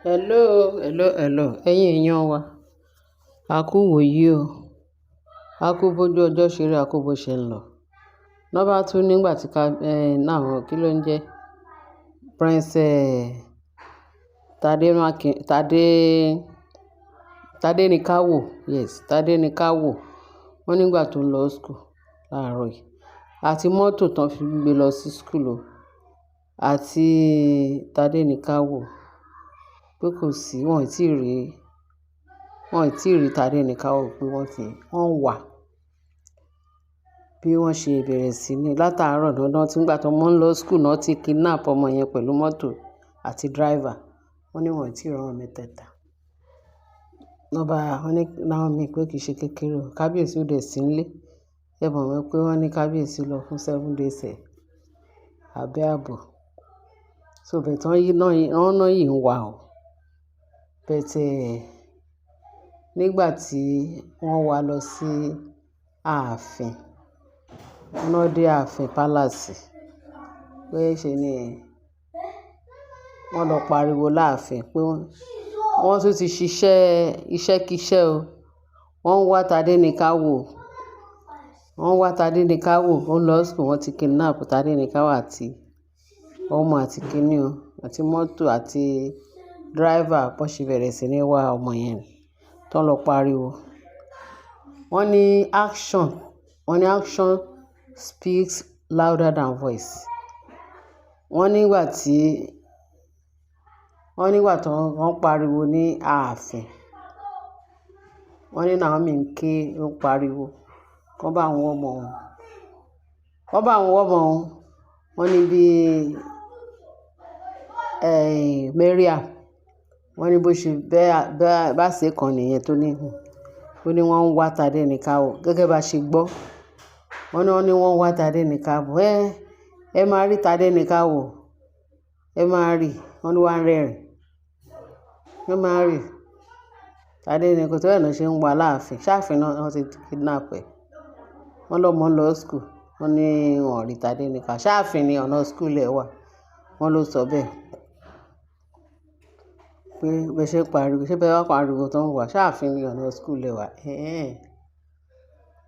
Hello, hello, hello. Ẹ̀yin èèyàn wa, a kú ìwòyí o. A kú bójú ọjọ́ ṣe rí, a kú bó ṣe ń lọ. Lọ́ bá tún nígbà tí ká, náà kí ló ń jẹ́? Prince Tade Makin, Tade, Tade ní ká wò. Yes, Tade ní ká wò. Wọ́n nígbà tó ń lọ school láàárọ̀ yìí. Àti mọ́tò tán fi gbé lọ sí school o. Àti Tade ní ká wò pé kò sí, wọ́n ò tí ì rí, wọ́n ò tí ì rí Tade ní ká wò pé wọ́n ti, wọ́n wà. Bí wọ́n ṣe bẹ̀rẹ̀ sí ní látàárọ̀ dandan tí nígbà tó ọmọ ń lọ school náà ti kidnap ọmọ yẹn pẹ̀lú mọ́tò àti driver. Wọ́n ní wọ́n ò tí ì rí àwọn mẹ́tẹ̀ẹ̀ta. Lọ́ bá, wọ́n ní Naomi pé kì í ṣe kékeré o. Kábíyèsí ò dẹ̀ sí nílé. Ẹ mọ̀ wípé wọ́n ní kábíyèsí lọ fún 7 days ẹ̀ abẹ́ ààbò. So but wọ́n yí náà, wọ́n náà yìí ń wà o. But nígbà tí wọ́n wá lọ sí ààfin, wọ́n náà dé ààfin palace, pé ṣe ni wọ́n lọ pariwo láàfin pé wọ́n tún ti ṣiṣẹ́ iṣẹ́ kíṣẹ́ o. Wọ́n ń wá Tade ní ká wò. Wọ́n ń wá Tade ní ká wò. Ó ń lọ school, wọ́n ti kidnap Tade ní ká wò àti ọmọ àti kíní o, àti mọ́tò àti driver bó ṣe bẹ̀rẹ̀ sí ní wá ọmọ yẹn. Tán lọ pariwo. Wọ́n ní action, wọ́n ní action speaks louder than voice. Wọ́n nígbà tí, wọ́n nígbà tí wọ́n pariwo ní ààfin. Wọ́n ní Naomi ń ké, ó ń pariwo. Kán bá òun wọ́ ọmọ òun. Kán bá òun wọ́ ọmọ òun. Wọ́n ní bí, Mariam, wọ́n ní bó ṣe bẹ́, bá ṣe kan nìyẹn tó ní, ó ní wọ́n ń wá Tade ní ká wò gẹ́gẹ́ bá ṣe gbọ́. Wọ́n ní wọ́n ń wá Tade ní ká wò. Ẹ máa rí Tade ní ká wò. Ẹ máa rí. Wọ́n ní wá ń rẹ́rìn. Ẹ máa rí. Tade ní kò tó ẹ̀ náà ṣe ń wá láàfin. Ṣáàfin náà wọ́n ti kidnap ẹ̀. Wọ́n lọ́mọ ń lọ school. Wọ́n ní wọ́n rí Tade ní ká. Ṣáàfin ni ọ̀nà school ẹ̀ wà. Wọ́n ló sọ bẹ́ẹ̀. Pé bí ẹ ṣe ń pariwo, ṣé bẹ́ẹ̀ wá pariwo tó ń wà. Ṣáàfin ni ọ̀nà school ẹ̀ wà. Ẹ̀hẹn.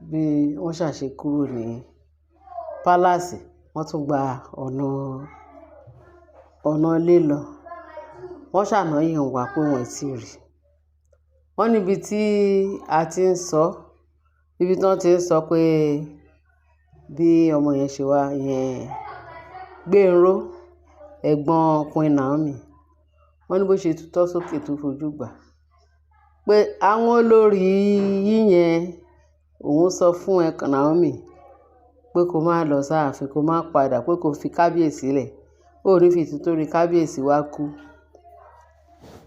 Bí wọ́n ṣà ṣe kúrò ní palace, wọ́n tún gba ọ̀nà, ọ̀nà ilé lọ. Wọ́n ṣàná yìí ń wá pé wọ́n ò tí ì rí. Wọ́n níbi tí a ti ń sọ, ibi tí wọ́n ti ń sọ pé bí ọmọ yẹn ṣe wá yẹn, Gbénró, ẹ̀gbọ́n Queen Naomi. Wọ́n ní bó ṣe tutọ́ sókè tó fojú gbà. Pé àwọn olórí yín yẹn, òun sọ fún ẹ Naomi pé kó má lọ sáàfin, kó má padà, pé kó fi kábíyèsí lẹ̀. Ó ní fi títorí kábíyèsí wá kú.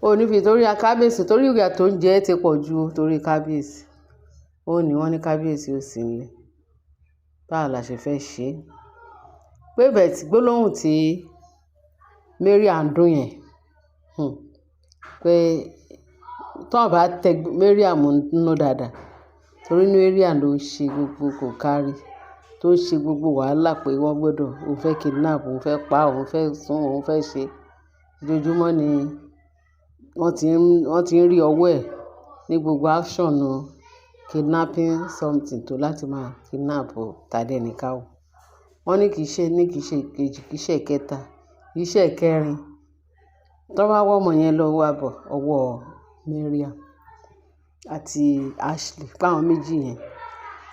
Ó ní fi torí kábíyèsí, torí ìyà tó ń jẹ ti pọ̀ ju torí kábíyèsí. Ó ní wọ́n ní kábíyèsí ò sí nílé. Báwo la ṣe fẹ́ ṣe? Pé but gbólóhùn tí Mariam dùn yẹn, pé tí wọ́n bá tẹ Mariam nínú dáadáa, torí Mariam ló ń ṣe gbogbo kò kárí, tó ń ṣe gbogbo wàhálà pé wọ́n gbọdọ̀, òun fẹ́ kidnap, òun fẹ́ pa, òun fẹ́ sún, òun fẹ́ ṣe. Ojoojúmọ́ ni wọ́n ti ń rí ọwọ́ ẹ̀ ní gbogbo action kidnapping something tó láti máa kidnap Tade ní ká wò. Wọ́n ní kì í ṣe ní kì í ṣe kejì, kì í ṣe ìkẹta, kì í ṣe ìkẹrin. Tí wọ́n bá wọ́ ọmọ yẹn lọ wá bọ̀, ọwọ́ Mariam àti Ashley, pé àwọn méjì yẹn.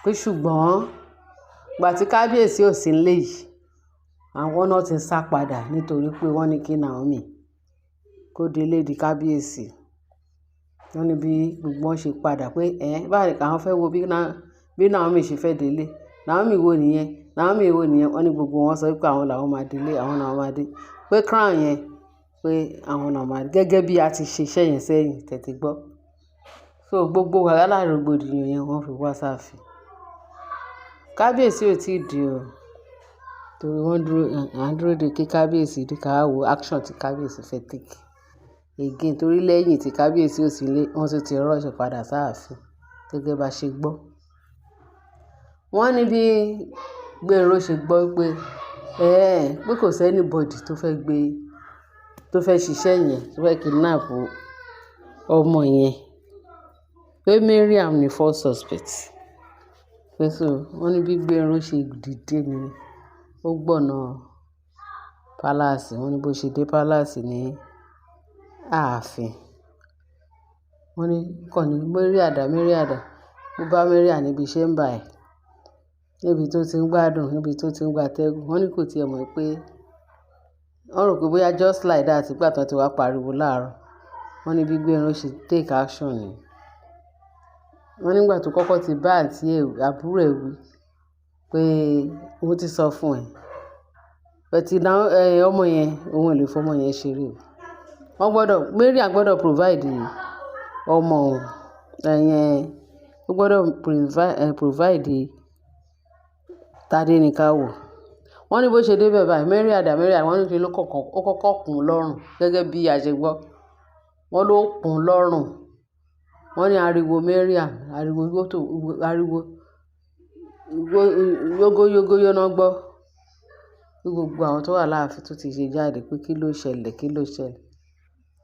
Pé ṣùgbọ́n ìgbà tí kábíyèsí ò sí nílé yìí, àwọn náà ti sá padà nítorí pé wọ́n ní kí Naomi kó délé di kábíyèsí. Wọ́n ní bí gbogbo wọn ṣe padà pé ẹ́ báyìí àwọn fẹ́ wo bí Naomi ṣe fẹ́ délé. Naomi wo nìyẹn? Naomi wo nìyẹn? Wọ́n ní gbogbo wọn sọ wípé àwọn làwọn máa délé, àwọn làwọn máa dé. Pé crown yẹn, pé àwọn náà máa dé. Gẹ́gẹ́ bí a ti ṣe iṣẹ́ yẹn sẹ́yìn, tẹ́tí gbọ́. So gbogbo wàhálà rògbòdìyàn yẹn wọ́n fi wá sáàfin. Kábíyèsí ò tí ì dé o. Torí wọ́n dúró, à ń dúró de kí kábíyèsí dé ká wo action tí kábíyèsí fẹ́ take. Again, torí lẹ́yìn tí kábíyèsí ò sí nílé, wọ́n tún ti rush padà sáàfin gẹ́gẹ́ bá ṣe gbọ́. Wọ́n ní bí Gbénró ṣe gbọ́ pé, ẹ́ pé kò sí anybody tó fẹ́ gbé tó fẹ́ ṣiṣẹ́ yẹn, tó fẹ́ kidnap ọmọ yẹn. Pé Mariam ni first suspect. Pé so wọ́n ní bí Gbénró ṣe dìde ni ó gbọ̀nà palace. Wọ́n ní bó ṣe dé palace ní ààfin. Wọ́n ní kàn ní Mariam dà, Mariam dà. Ó bá Mariam níbi chamber ẹ̀, níbi tó ti ń gbádùn, níbi tó ti ń gba atẹ́gùn. Wọ́n ní kò tí ẹ mọ̀ pé wọ́n rò pé bóyá just like that nígbà tí wọ́n ti wá pariwo láàárọ̀. Wọ́n ní bí Gbénró ṣe take action ni. Wọ́n nígbà tó kọ́kọ́ ti bá àǹtí ẹ̀, àbúrò ẹ̀ wí pé òun ti sọ fún ẹ. But now, ọmọ yẹn, òun ò lè fọmọ yẹn ṣeré o. Wọ́n gbọ́dọ̀, Mariam gbọ́dọ̀ provide ọmọ òun, ẹ̀yẹn, ó gbọ́dọ̀ provide Tadenikawo. Wọ́n ní bó ṣe dé bẹ́ẹ̀ báyìí, Mariam dà, Mariam, wọ́n ní ṣe ló kọ́kọ́, ó kọ́kọ́ kùn lọ́rùn gẹ́gẹ́ bí a ṣe gbọ́. Wọ́n ló kùn lọ́rùn. Wọ́n ní ariwo Mariam, ariwo tó, ariwo yógóyógó náà gbọ́. Bí gbogbo àwọn tó wà láàfin tó ti ṣe jáde pé kí ló ṣẹlẹ̀, kí ló ṣẹlẹ̀.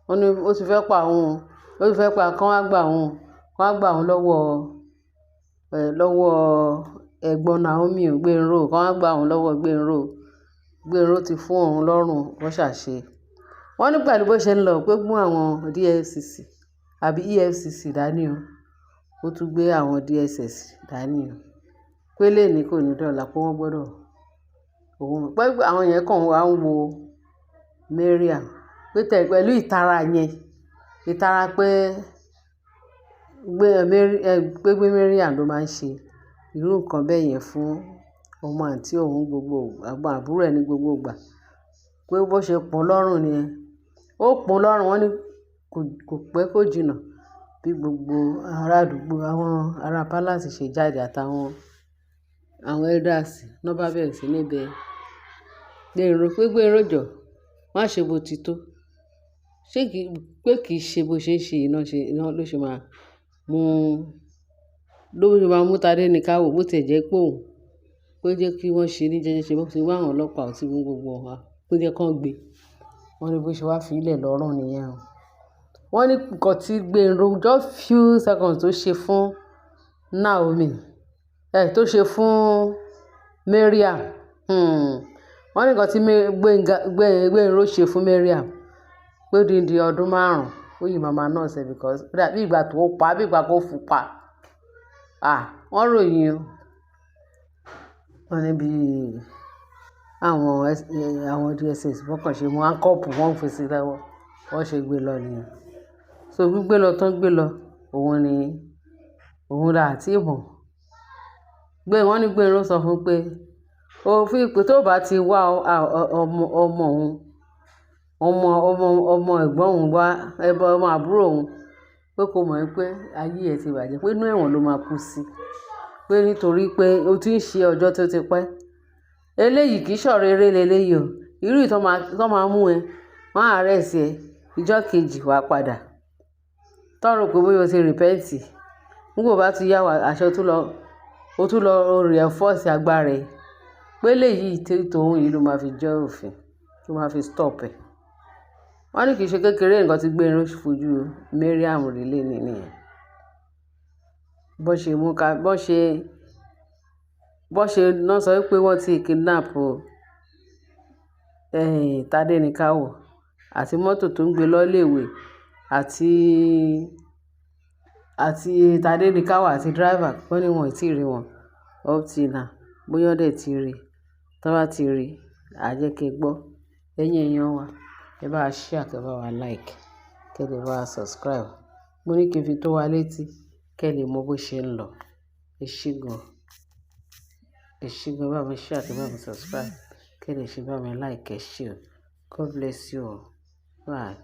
Wọ́n ní ó ti fẹ́ pa òun, ó ti fẹ́ pa kán wá gbà òun, kán wá gbà òun lọ́wọ́, lọ́wọ́ ẹ̀gbọ́n Naomi Gbénró, kán wá gbà òun lọ́wọ́ Gbénró. Gbénró ti fún òun lọ́rùn, wọ́n ṣà ṣe. Wọ́n ní pẹ̀lú bó ṣe ń lọ pé mú àwọn DFCC àbí EFCC dání o. Ó tún gbé àwọn DSS dání o. Pé lónìí kò ní dọ̀la pé wọ́n gbọ́dọ̀ òun. Pé àwọn yẹn kàn wá ń wo Mariam pé tẹ̀ pẹ̀lú ìtara yẹn, ìtara pé gbé pé gbé Mariam ló máa ń ṣe irú nǹkan bẹ́ẹ̀ yẹn fún ọmọ àǹtí òun gbogbo, ọmọ àbúrò ẹ̀ ní gbogbo ìgbà. Pé bó ṣe pọ́n lọ́rùn ni ẹ́. Ó pọ́n lọ́rùn, wọ́n ní kò pẹ́ kó jìnnà bí gbogbo ará àdúgbò, àwọn ará palace ṣe jáde àtàwọn àwọn elders ló bá bẹ̀rẹ̀ sí ní bẹ Gbénró pé Gbénró jọ̀, má ṣe bó ti tó. Ṣé kì í pé kì í ṣe bó ṣe ń ṣe iná ṣe, iná ló ṣe máa mú, ló ṣe máa mú Tadenikawo bó tí ẹ jẹ́ pé òun, pé jẹ́ kí wọ́n ṣe ní jẹ́jẹ́ ṣe bó ti wá àwọn ọlọ́pàá tí mú gbogbo wọn, pé jẹ́ kí wọ́n gbé. Wọ́n ní bó ṣe wá fi í lọ́rùn nìyẹn o. Wọ́n ní nǹkan tí Gbénró just few seconds tó ṣe fún Naomi, tó ṣe fún Mariam. Wọ́n ní nǹkan tí Gbénró ṣe fún Mariam pé odindi ọdún márùn-ún ó yìí máa máa nurse ẹ because bí ìgbà tó pa, bí ìgbà kó fún pa. Ah! Wọ́n ròyìn o. Wọ́n ní bí àwọn DSS wọ́n kàn ṣe mú handcuff wọ́n fi sí lọ́wọ́, wọ́n ṣe gbé lọ nìyẹn. So gbígbé lọ tán gbé lọ, òun ni, òun là tí mọ̀. Wọ́n ní Gbénró sọ fún pé ó fi pé tó bá ti wá ọmọ, ọmọ òun, ọmọ, ọmọ, ọmọ ẹ̀gbọ́n òun wá, ọmọ àbúrò òun pé kó mọ̀ pé ayé ẹ ti bàjẹ́, pé inú ẹ̀wọ̀n ló máa kú sí. Pé nítorí pé ó ti ń ṣe ọjọ́ tó ti pẹ́. Eléyìí kì í ṣọ̀rọ̀ eré leléyìí o. Irú ìtọ́ máa, tó máa mú ẹ, wọ́n á arrest ẹ, ìjọ́ kejì wà padà. Tọ́ rò pé bóyá o ti repent. Nígbà ó bá ti yá wa, aṣọ tó lọ, ó tún lọ reinforce agbára ẹ. Pé eléyìí tí tòun yìí ló máa fi jẹ́ òfin, ló máa fi stop ẹ. Wọ́n ní kì í ṣe kékeré nǹkan tí Gbénró fojú Mariam rí léni nìyẹn. Bó ṣe mú ká, bó ṣe ná sọ wípé wọ́n ti kidnap, Tadenikawo àti mọ́tò tó ń gbé lọ ilé ìwé àti Tadenikawo àti driver, wọ́n ní wọ́n ò tí ì rí wọn up till now. Bóyá wọ́n dẹ̀ ti rí. Tí wọ́n bá ti rí, a jẹ́ kí ẹ gbọ́. Ẹ̀yin èèyàn wa, ẹ bá wa share, kí ẹ bá wa like, kí ẹ lè bá wa subscribe. Mo ní kí n fi tó wa létí kí ẹ lè mọ bó ṣe ń lọ. Ẹ ṣé gan. Ẹ ṣé gan, bá mi share, kí ẹ bá mi subscribe, kí ẹ lè ṣe bá mi like, ẹ ṣé o. God bless you all. Bye.